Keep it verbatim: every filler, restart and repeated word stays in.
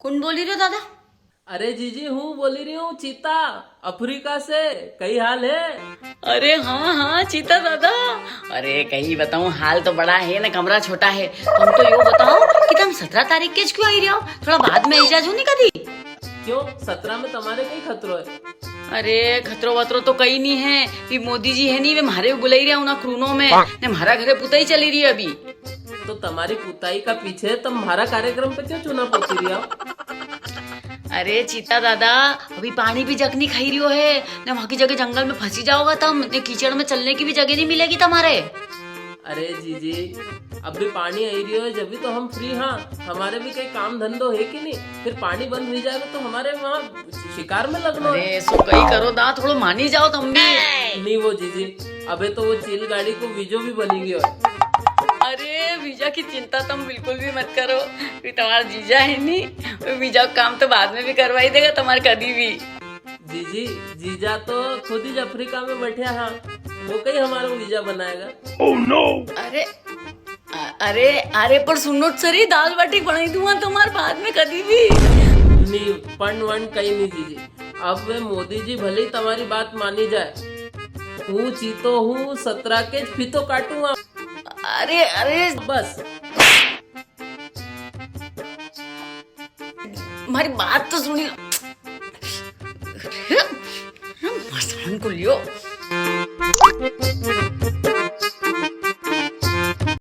कुण बोली रियो दादा? अरे जीजी, हूँ बोली रियो हूँ, चीता, अफ्रीका से। कई हाल है? अरे हाँ, हाँ, चीता दादा। अरे, कई बताऊँ, हाल तो बड़ा है ना, कमरा छोटा है। तुम तो यो बताओ कि तुम सतरा तारीख के ज क्यों आई रिया हो? थोड़ा बाद में आई जाजो नी कदी। क्यों, सतरा में तमारे कई खतरो है? अरे, खतरो वतरो तो कई नी है। वी मोदी जी है नी, वे म्हारे भी बुलाई रिया उना क्रूनो में। ने म्हारा घरे पुताई चली री है अभी। तो तमारी पुताई का पीछे तम म्हारा कार्यक्रम पे क्यों चूना पोती रिया हो? अरे चीता दादा, अभी पाणी भी जक नी खाई रियो है, ने वहां की जगह जंगल में फंसी जाओगा तम, ने कीचड़ में चलने की भी जगह नी मिलेगी तमारे। अरे जीजी, अभी पाणी आई रियो है, जब भी तो हम free हाँ, हमारे भी कई काम धंधो है कि नी? फिर पाणी बंद हुई जाएगा तो हमारे वहाँ शिकार में लगनो है। अरे, सो कई करो दा, थोड़ो मानी जाओ तम भी। नी वो जीजी, अबे तो वो चील गाड़ी को वीजो भी बनी गयो है। अरे, वीजा की चिंता तम बिल्कुल भी मत करो, वी तमारा जीजा है नी, वीजा को काम तो बाद में भी करवाई देगा तमारे कदी भी। जीजी, जीजा तो खुद ही अफ्रीका में बैठ्या हाँ, वो कई हमारो वीजा बनाएगा। अरे, अ-, अरे, अरे, पर सुनो तो सरी, दाल बाटी बनाई दूंगा तमारे बाद में कदी भी। नी, पण वन कई नी जीजी। अब वे मोदी जी भले ही तमारी बात मानी जाए, हूँ चीतो हूँ, सतरा के फीतो काटूंगा। अरे, अरे। बस। म्हारी बात तो सुनी लो। मसान को लियो।